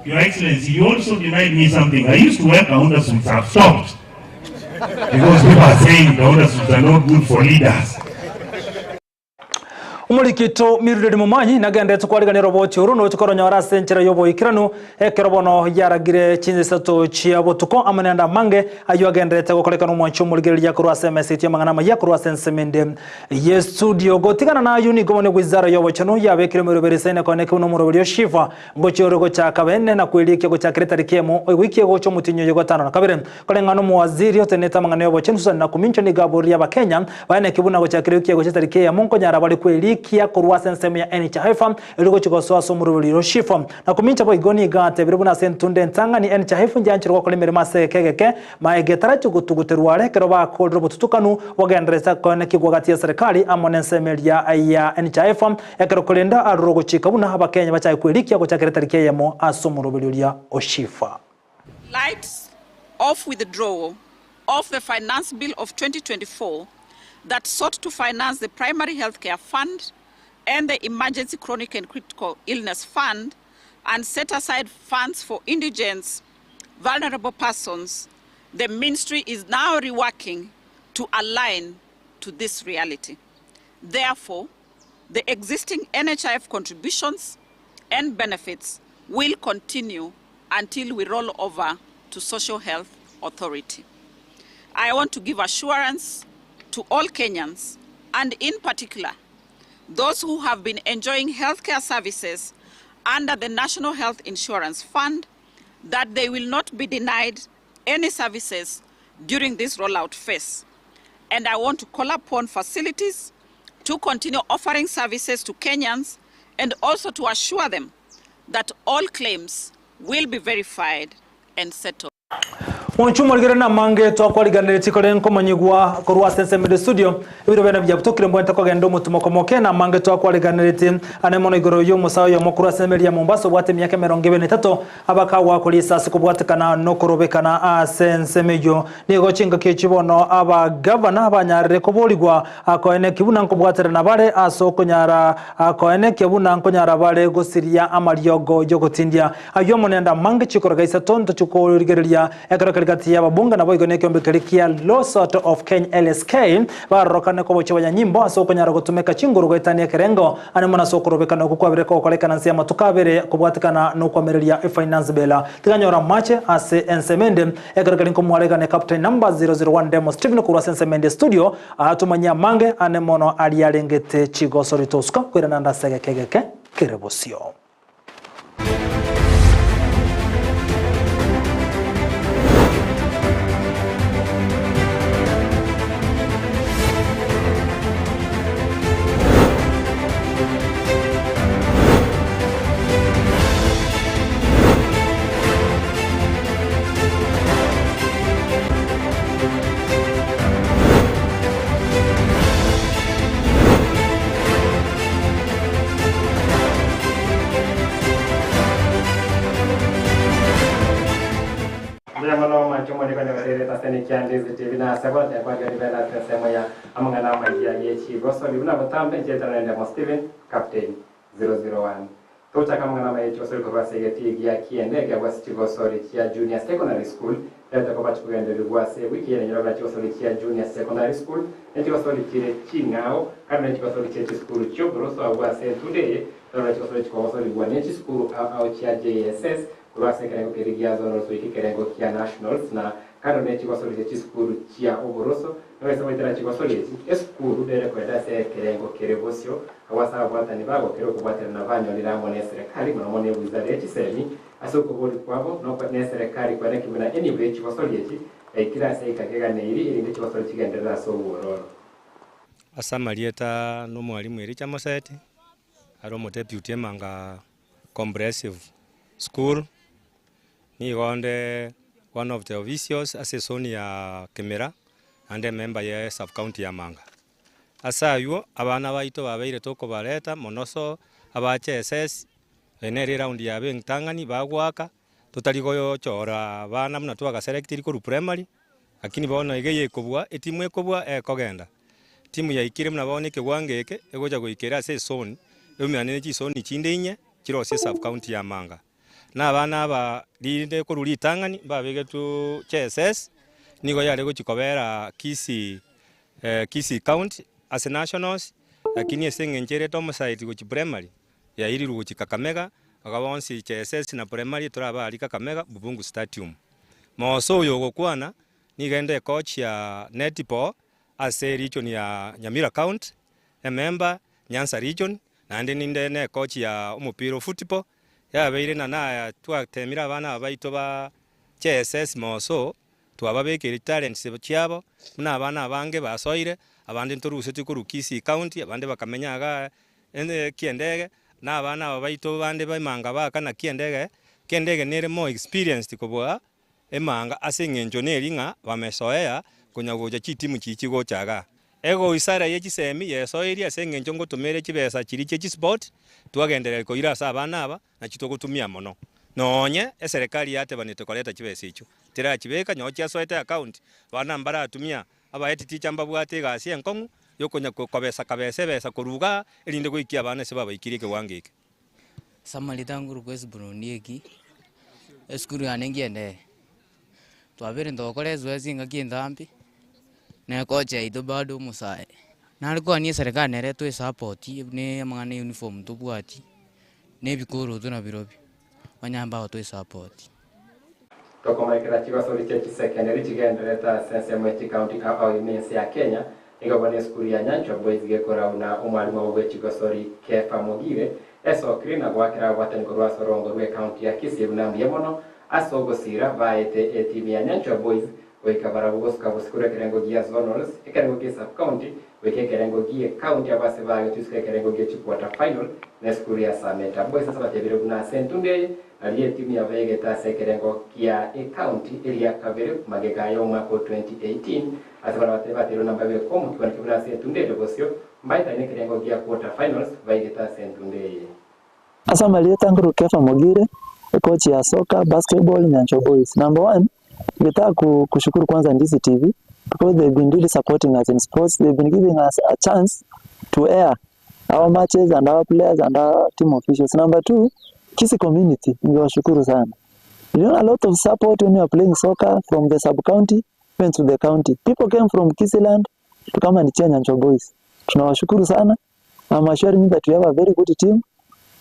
Your Excellency, you also denied me something. I used to wear Kaunda suits. I've stopped. Because people are saying Kaunda suits are not good for leaders. Omorikito Mildred Momanyi nagenderete kwarigania oroboti oro nogochia koronyora ase enchera y'oboikeranu ekero bono yaragire chinsa isato chia botuko amo nende amange ayio agenderete gokorekana omwanchi omorigereria korwa ase emesa yaito y'amang'ana amaya korwa ase ensemo ende ye studio. Gotigana nayio nigo bono egwizara y'obochenu yabekire emeroberi esaine koeneki buna omoroberi o Shifa ngochia ore gochaka bene na kwerikia gochakera etariki emo ewiki egocha omotienyi oyo gatano na kabere. Koreng'ana omowaziri otenenete amang'ana y'obochenu Susan Nakumincha nigo aboririe Abakenya baeneki buna gochakera ewiki egocha etariki eyemo nkonyara bare kwerikia korwa ase ensemo ya NHIF erio gochia gosoa ase omoroberi o SHIF. Nakumincha boigo nigo atebire buna ase entunda entang'ani NHIF nchiancherwe gokora emeremo ase egeka egeke maega etarachi gotuguterwa are ekero bakorire obotutukanu bogendererete koenekigwa gati ya serikali amo nensemo eria ya NHIF ekero korende arure ogochika buna Abakenya bachake kwerikia gochakera etariki eyemo ase omoroberi oria o SHIF. Light of withdrawal of the Finance Bill of 2024 that sought to finance the Primary Health Care Fund and the Emergency Chronic and Critical Illness Fund and set aside funds for indigents, vulnerable persons, the ministry is now reworking to align to this reality. Therefore, the existing NHIF contributions and benefits will continue until we roll over to Social Health Authority. I want to give assurance to all Kenyans, and in particular, those who have been enjoying healthcare services under the National Health Insurance Fund, that they will not be denied any services during this rollout phase. And I want to call upon facilities to continue offering services to Kenyans and also to assure them that all claims will be verified and settled. Mwanche omorigere namange twakwariganeretie kore nkomanyigwa korwa ase ensemo ere studio, ebiro biane biabutokire mbwenerete kogenda omotumo moke namange twakwariganeretie ane mono igoro y'omosae oyomo korwa ase emeri ya Mombasa obwate emiaka 23 abakagwa risasi kobwatekana nokorobekana ase ensemo eyio. Nigo chingaki echi bono abagavana banyarire koborigwa koenekia buna nkobwaterana bare ase okonyara koenekia buna nkonyara bare gosiria amariogo y'ogotindia. Ayio amo nende amange chikoroga isato ntochikorigereria ekero kere gati y'ababunge naboigo nekeombe keria kia Law Sort of Kenya LSK barorokane kobochia abanyanyimbo ase okonyara gotumeka chinguru goetania ekerengo ane mono ase okorobekana okwo kwabire kogokorekana nse y'amatuko abere kobwatekana nokwamereria efinance bill. Tiga nyora amache ase ensemo ende ekero keri nkomwaregane Captain number 001 Demo Stephen korwa ase ensemo ende studio atumanyie amange ane mono aria arengete chigosori tosuka koirana ande ase egeke egeke kere bosio. Mbuya mono mwanche omoriko nyobererete ase nekianda TV na ase bonsi akwarigereria bene ase ensemo ya amang'ana amayia ye chigosori buna botambe nchietana nende Mo Steven Captain 001. Togochaka amang'ana amaya ye chigosori korwa ase egetii gia kiende ekiagwa ase chigosori chia Junior Secondary School reta koba chikogendererigwa ase ewiki eye nenyora buna chigosori chia Junior Secondary School ne chigosori chire ching'ao kando ne chigosori chie chisukuru chi'oboroso agwo ase entundo eye torore chigosori chikogosorigwa ne chisukuru ao ao chia JSS korwa ase ekerengo keria gia zonals goika ekerengo kia nationals na kando ne chigosori chie chisukuru chia oboroso Noise goetera chigosori echi, esukuru nere koenda ase ekerengo kere bosio, agwo ase ababwatani babo kere okobwaterana banyorire amo neserekari, mono mono ewizara ye chisemi, ase okobori kwabo nokwe neserekari kweneki buna enibo ye chigosori echi yaikire ase eika keganeiri erinde chigosori chigenderere ase obwororo. Ase amarieta nomwalimu Elijah Moseti, are omodeputy Emanga Comprehensive School, Nigo onde one of the officials ase esoni ya Kimira naende emember ye sub county ya Manga. Ase aywo abana baito babeire tokobareta mono so abache SS eye nere eround yabo entang'ani bagoaka totari gochora abana buna twagaselectiri korwa primary lakini bono iga eye ekobua etimu ekobua ekogenda. Timu yaikire buna bono ekewango eke egocha goikera ase esoni eumerane ne chisoni chinde inye chirosie sub county ya Manga. Na abana aba rinde korwa ritang'ani mbabegetwe JSS, nigo yare gochia kobera Kisii Kisii County ase nationals, lakini ase eng'encho erete omosaidi gochia primary, yairirwe gochia Kakamega, iga bonsi JSS na primary torabe aria Kakamega Bukhungu Stadium. Moso oyo ogokwana, nigo ende ecoach ya netball ase region ya Nyamira County, emember Nyanza region, naende ninde ne coach ya omopira o football, Yabeire na naya twatemire abana aba baito ba JSS moso, twababekeire chitalents chiabo, buna abana abange basoire, abande ntorusetie korwa Kisii county, abande bakamenya igaa Kiendege, na abana aba baito bande ba Emanga bakana Kiendege, Kiendege nere more experienced kobua Emanga ase eng'encho neri ng'a bamesoea konya gocha chitimu chichi gocha igaa. Egoisara ye chisemi yesoirie ase eng'encho ngotomere chibesa chiria chie chisport twagenderera koira ase abana aba nachi togotumia mono. Nonye eserekari yatebanete koreta chibesa echio terachibeka nonye chiasoete account abana mbaratumia abaeti teacher mbabwate egasi enkong'u yokonya kobesa kabesa ebesa korwa igaa erinde goikia abana ase babaikirie ekewango eke. Samarita nguru kwa Ondieki, esukuru yane ngiendere. Twabere ntogokora ezoezi engaki entambe, na ekocha yaito bado omosae. Nare kwania eserekari nere toesupport buna amang'ana ya uniform tobwati, na ebikoroto nabirobio, banyambe agotoesupport. Tokomarekera chigosori chia chisekendary chigenderete ase ensemo ya chikaunti ao ime ense ya Kenya, nigo bono esukuru ya Nyanchwa Boys gekorau na omwalimu obo bwe chigosori Kefa Mogire esokire na goakera ababwatani korwa ase orongo rwa ekaunti ya Kisii buna mbuya mono ase ogosira baete etimu ya Nyanchwa Boys goika barabwo gosuka bosio korwa ekerengo gia zonals, ekerengo gia sub-county goika ekerengo gia ekaunti abase bagetusuka ekerengo gia chiquarter final na esukuru ya Sameta Boys ase batebire buna ase entundu eye nario etimu yabegete ase ekerengo kia ekaunti eria kabere magega ya omwaka o 2018 ase bara baterwe namba beko kibaniki buna ase entundu ere bosio mbaetane ekerengo gia quarter finals baigete ase entundu eye. Asa Marieta Nguru Kefa Mogire, coach ya soka, basketball, Nyanchwa Boys. Number one, ningetaka kushukuru kwanza Ndizi TV because they've been really supporting us in sports. They've been giving us a chance to air our matches and our players and our team officials. Number two, Kisii community, ningewashukuru sana. Niliona a lot of support when we are playing soccer from the sub-county even to the county. People came from Kisiland to come and cheer Nyanchwa Boys. Tunawashukuru sana. I'm assuring you that we have a very good team.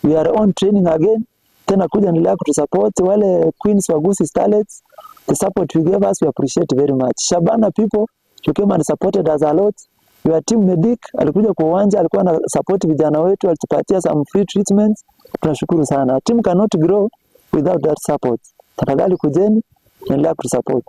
We are on training again. Tena kuja endelea kutusupport wale Queens Wagusi Starlets. The support you gave us we appreciate very much. Shabana people you came and supported us a lot. Your team Medic alikuja kwa uwanja, alikuwa na support vijana wetu, alitupatia some free treatments. Tunashukuru sana. Team cannot grow without that support. Tafadhali kujeni, endelea kutusupport.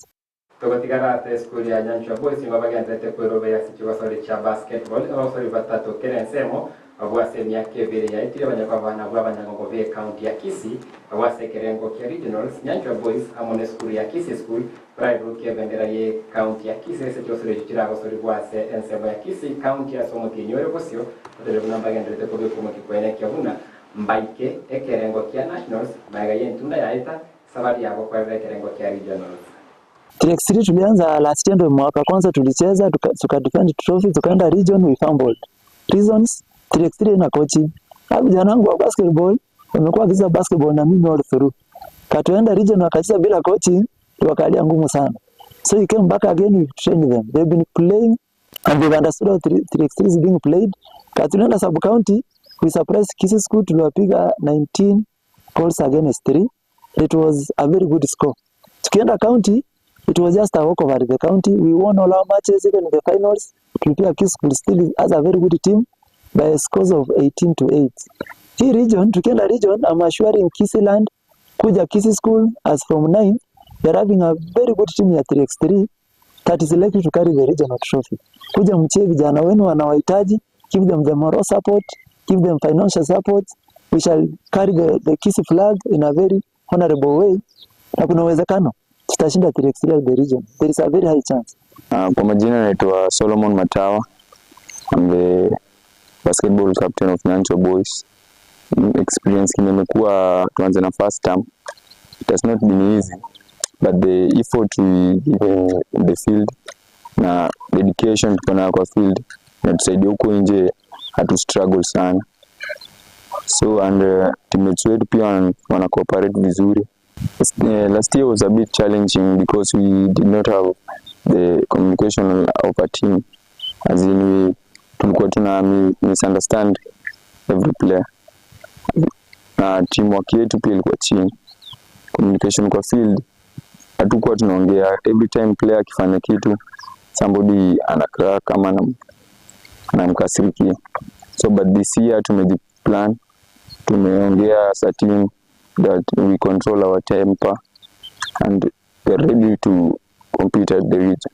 Tugotigara ate skuru ya Nyanchwa Boys nigo bagenderete kwirobera ase chigosori chia basketball abasori batatu kera ensemo babwase emiaka ebere yaetire abanyakwa abana bwa abanyagogo ba ekaunti ya Kisii babwase ekerengo kia regionals. Nyanchwa Boys amo na esukuru ya Kisii School barairukia ebendera ya ekaunti ya Kisii ase chigosori echio chiragosori bwase ensemo ya Kisii county ase omotienyi ore bosio otere buna mbagenderete kobeka omoki kia buna mbaike ekerengo kia nationals maega ya entunda yaeta safari yabo kwerera ekerengo kia regionals. 3x3 tulianza last year, ndio mwaka kwanza tulicheza tuka defend trophy, tukaenda region, we fumbled. Reasons, 3x3 na coaching. Hapo vijana wangu wa basketball wamekuwa wakicheza basketball na mimi all through. Katuenda region wakacheza bila coaching, wakalia ngumu sana. So he came back again, we trained them. They've been playing and they've understood how 3, 3x3 is being played. Katuenda sub county, we surprised Kisii School, tuliwapiga 19 goals against 3. It was a very good score. Tukienda county, it was just a walkover at the county. We won all our matches, even in the finals. Tulipiga Kisii School still as a very good team by scores of 18-8. Hii region, tukienda region, I'm assuring Kisii kuja Kisii School as from 9, they're having a very good team ya 3x3 that is likely to carry the regional trophy. Kuja mchie vijana wenu wanawahitaji, give them the moral support, give them financial support. We shall carry the Kisii flag in a very honorable way, na kuna uwezekano tutashinda 3x3 at the region. There is a very high chance. Kwa majina naitwa Solomon Matawa. I'm the basketball captain of Nyanchwa Boys. Experience kenye imekuwa tuanze na first term. It has not been easy, but the effort we give in the field na dedication tuko nayo kwa field inatusaidia huko nje, hatu struggle sana. So and teammates wetu pia wana cooperate vizuri. Last year was a bit challenging because we did not have the communication of a team. As in we tulikuwa tuna misunderstand every player. Na teamwork yetu pia ilikuwa chini. Communication kwa field hatukuwa tunaongea. Every time player akifanya kitu somebody ana crack kama anamkasirikia. So but this year tumejiplan, tumeongea as a team that we control our temper and we are ready to compete at the region.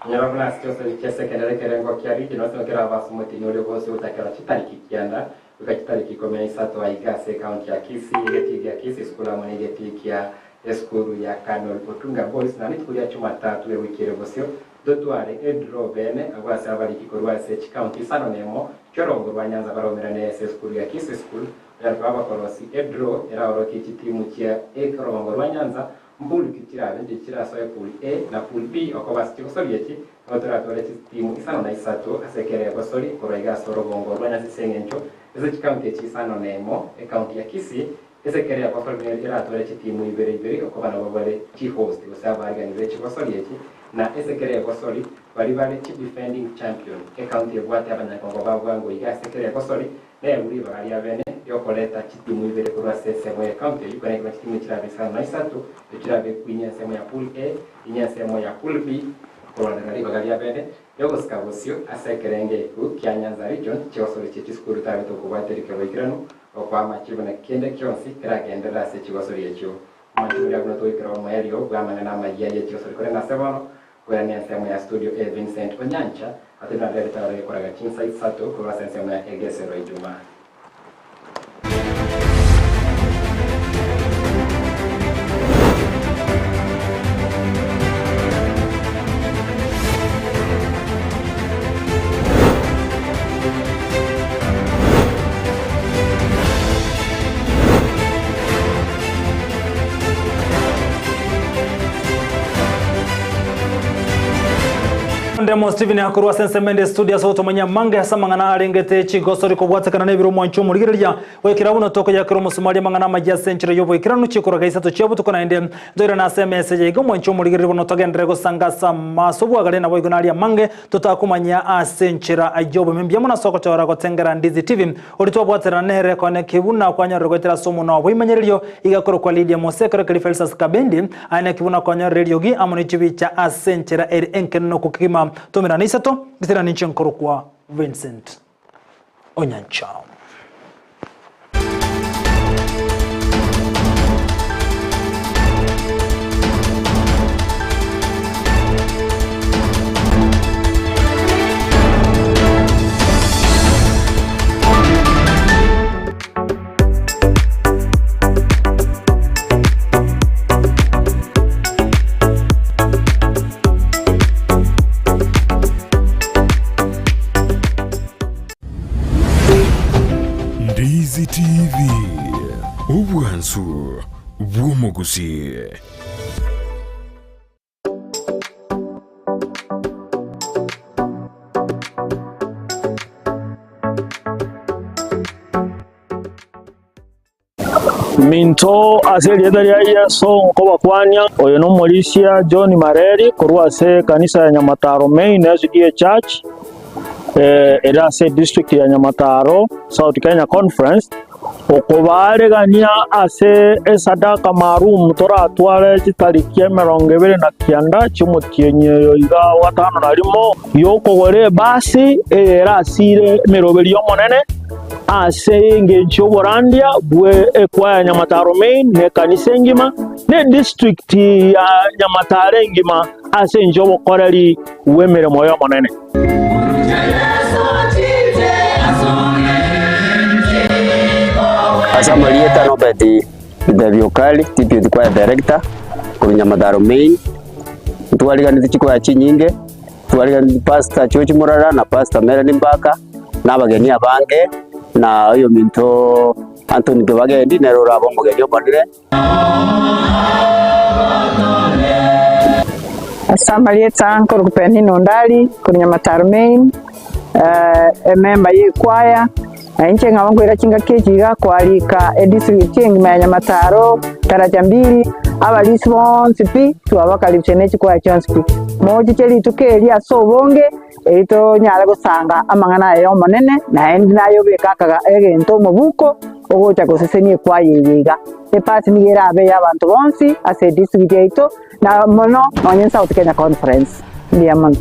Nyarabuna cyose kia secondary kerengo kia regional kira basu mutini uri bose utakera chitariki kianda wika chitariki 13 aiga se county ya Kisii igeti gia Kisii School amwe igeti kia eskuru ya Colonel Otunga Boys na nitukuria Jumatatu ewikire bosio dotware edro bene agwase abariki korwa ase county sano nemo chorongo rwa Nyanza baromerane ase eskuru ya Kisii School yarwa bakorosi edro eraoroki chitimu chia ekorongo rwa Nyanza mbulu kichirabe ndi chirasoe pool A na pool B okoba chikosoriechi otoratware chitimu 53 ase ekerego sori korwa iga ase orobongo rwa Nyanza ase eng'encho. Ase chikaunti echi isano na emo, ekaunti ya Kisii ase ekero ya gosori nigo eratware chitimu ibere ibere okoba nabo bare chihost gose abaarigani be chigosori echi, na ase ekero ya gosori baria bare chidefending champion. Ekaunti ebwate abanyakongo ba bwango iga ase ekero ya gosori neyagwe ribaga ria bene riokoreta chitimu ibere korwa ase ensemo y'ekaunti eyio kore ekero chitimu chirabe isano na isato echirabe kwinya ensemo ya pool A inya ensemo ya pool B korwanera ribaga ria bene Riogosika bosio ase ekerengo eku kia Nyanza Region chigosori chie chisukuru tabete okobwatia rikeboikeranu okwa amachibu na kende gionsi keragenderere ase chigosori echio. Amachibu riria buna togoikera omoerio bw'amang'ana amayia ye chigosori korende ase bono koirania ensemo ya studio A Vincent Onyancha atebire naende ritaro rigokoraga chinsa isato korwa ase ensemo ya Egesero Ijumaa. Ndemo Steven akorwa ase ensemo ende studio ase ogotomanya amange ase amang'ana arengete chigosori kobwatekana nebiro omwancho omorigereria goikera buna tokoyakera omosumari amang'ana amayia ase enchera y'oboikeranu chikoraga isato chia botuko naende ntoirane ase emesa eye iga omwancho omorigereria bono togenderere gosanga ase amaso bwagare naboigo naria amange totakomanya ase enchera y'oboime mbuya mono ase ogochora gotengera Ndizi TV oria twabwaterana nere kone ki buna kwanyorire goetera ase omonwa bw'imenyererio iga korokwa Lydia Mose ekero keria Felicitas Kabendi Aye naki buna okonyorera eriogi amo ne chibicha ase enchera ere enkenenoku kegima. Tomerane isato, gitera ninche nkorokwa Vincent Onyancha. Ndizi TV, obwansu bw'omogusii. Minto ase erieta ria Yeso nkobakwania, oyo nomorisia John Mareri korwa ase ekanisa ya Nyamataro Main SDA Church ere ase edistrict ya Nyamataro South Kenya Conference, okobaaregania ase esadaka maalum toratware chitariki emerongo ebere na kianda chi'omotienyi oyo iga o gatano na rimo, y'okogora ebasi eye erasire emeroberio y'Omonene ase engencho y'oborandia bwe ekwaya ya Nyamataro Main na ekanisa engima, na edistrict ya Nyamataro engima ase engencho y'obokoreri bw'emeremo y'Omonene. Ase amarieta Robert Githabi Okari, Deputy Choir Director korwa Nyamataro Main, ntwariganeti chikwaya chinyinge, twariganeti Pastor George Murara na Pastor Melanie Mbaka, na abageni abange, na oyominto Anthony Kibagendi nere orabe omogeni omonene. Ase amarieta nkorokwa Penina Ondari korwa Nyamataro Main, ememba ye ekwaya, na inche nkaba nkoira chingaki echi iga kwarika edistrict engima ya Nyamataro, daraja mbili, abarisi bonsi pi, twabakaribisha ne chikwaya chionsi pi. Mochiche rituko eri ase obonge, eri tonyare gosanga amang'ana aya y'Omonene, naende naye obeke akaga egento omobuko, ogocha gosesenia ekwaya eye iga. Epasi nigo erabe ey'abanto bonsi ase edistrict yaito, na mono nonye South Kenya Conference. Mbuya mono.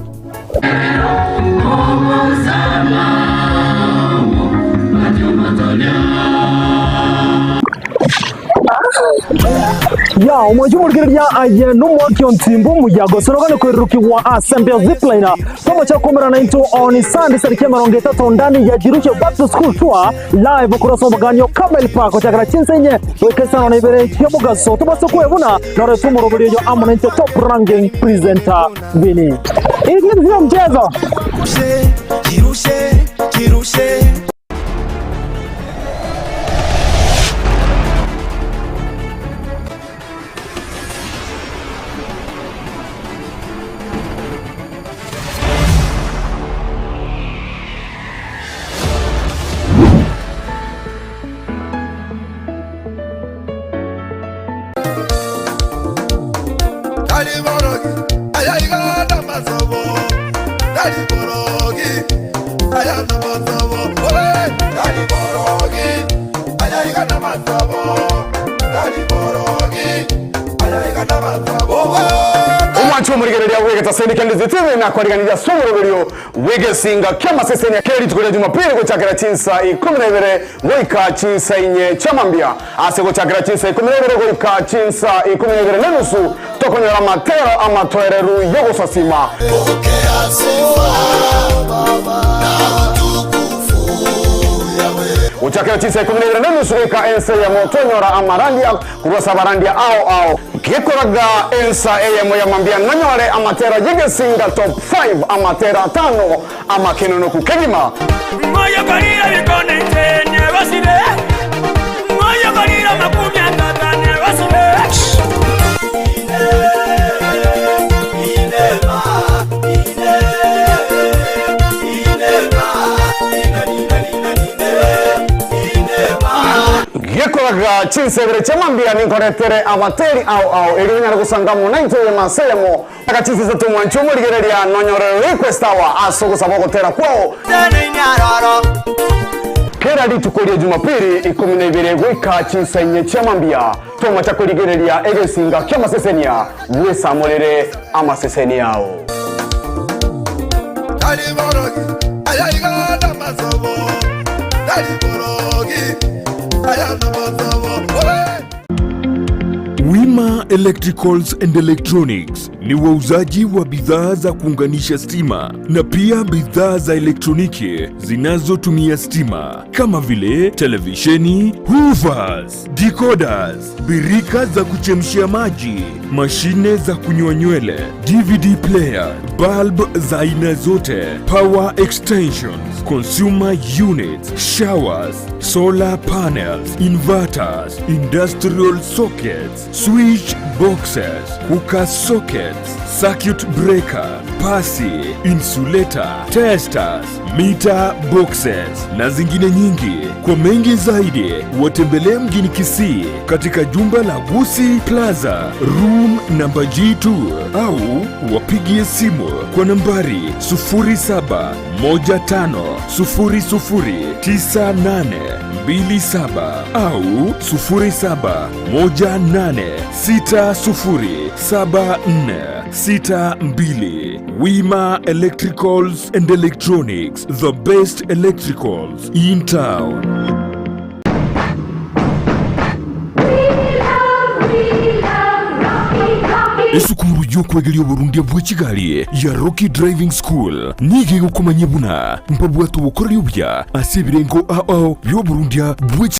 Ya omwanchi omorigereria aye nomwaki ontimbu omuya gose nogane koirurukigwa ase mbeo zipline tomocha komerana into on Sunday tariki emerongo etato ndani ya Jirushe Back to School Tour live korwa ase omoganio Camel Park gochakera chinsa inye goika isano na ibere chi'omogaso tobase kwebuna norete omoroberi oyo amo naintwe top ranking presenter Vinny. Hii sio mchezo. Jirushe, jirushe. bw'egetaseni kia Ndizi TV nakwariganirie ase omoroberio bw'egesinga ki'amasesenia kera rituko ria Jumapili gochakera chinsa ikomi na ibere goika chinsa inye chi'amambia. Ase gochakera chinsa ikomi na ibere goika chinsa ikomi na ibere nenusu tokonyora amatero amatoereru y'ogosasima. Gochakera chinsa ikomi na ibere nenusu goika ensa eyemo tonyora amarandia korwa ase abarandia ao ao. Gekoraga ensa eyemo ya mambia nonyore amatera y'egesinga top 5 amatera atano amakenonoku kegima. Ng'oyokorire ebikone inche negosire, ng'oyokorire amakumia tata negosire. Gekoraga chinsebere chia mambia ninkoretere abateri ao ao erio onyare gosanga amo naintwe eyemo ase eyemo. Aka chinsa isato mwanche omorigereria nonyore request hour ase ogosaba ogotera kwao. Kera rituko ria Jumapili ikomi na ibere goika chinsa inye chia mambia tomacha korigereria egesinga ki'amasesenia bwesamorere amasesenia ao. Tari borogi, aya iga namasobo. Tari borogi, aya namasobo. Ore. Wima Electricals and Electronics ni wauzaji wa bidhaa za kuunganisha stima na pia bidhaa za elektroniki zinazotumia stima kama vile televisheni, hoovers, decoders, birika za kuchemshia maji, mashine za kunyoa nywele, DVD player, bulb za aina zote, power extensions, consumer units, showers, solar panels, inverters, industrial sockets, switch boxes, cooker sockets, circuit breaker, pasi, insulator, testers, meter boxes na zingine nyingi. Kwa mengi zaidi, watembelee mjini Kisii katika jumba la Gusii Plaza, room namba G2 au wapigie simu kwa nambari 0715009827 au 0718607462. Wima Electricals and Electronics, the best electricals in town. Esukuru y'okwegeria oborundia bwe chigari ya Rocky Driving School nigo egokomanyia buna mbabwate obokoreri obuya ase ebirengo ao ao bi'oborundia bwe.